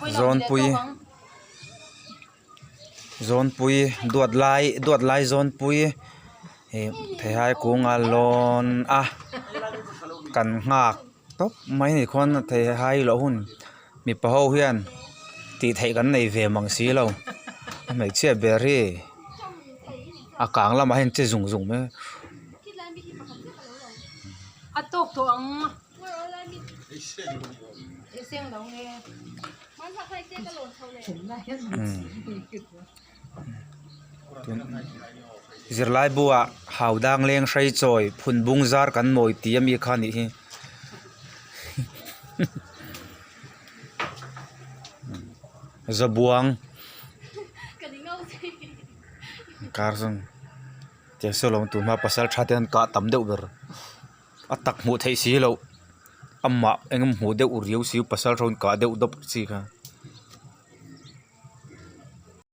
Zawnpui zawnpui duat lai duat lai zawnpui ih theihai kung a lawn a kan nghak tawp mai a ni khuan theihai loh hun mipa ho hian tih theih kan nei ve mang si lo a hmeichhia ber hi a kang lamah hian che zung zung mai a. Zirlai bu ah hau dang leng hrei chawi phun bung zar kan mawi tih ami kha anih hi zabuang kar zawng tiang saw lo tun hma pasal tha te an kah tam deuh ber. A tak hmuh theih si loh amah eng emaw hmuh deuh riau si pasal hrawn kah deuh dawp chi kha.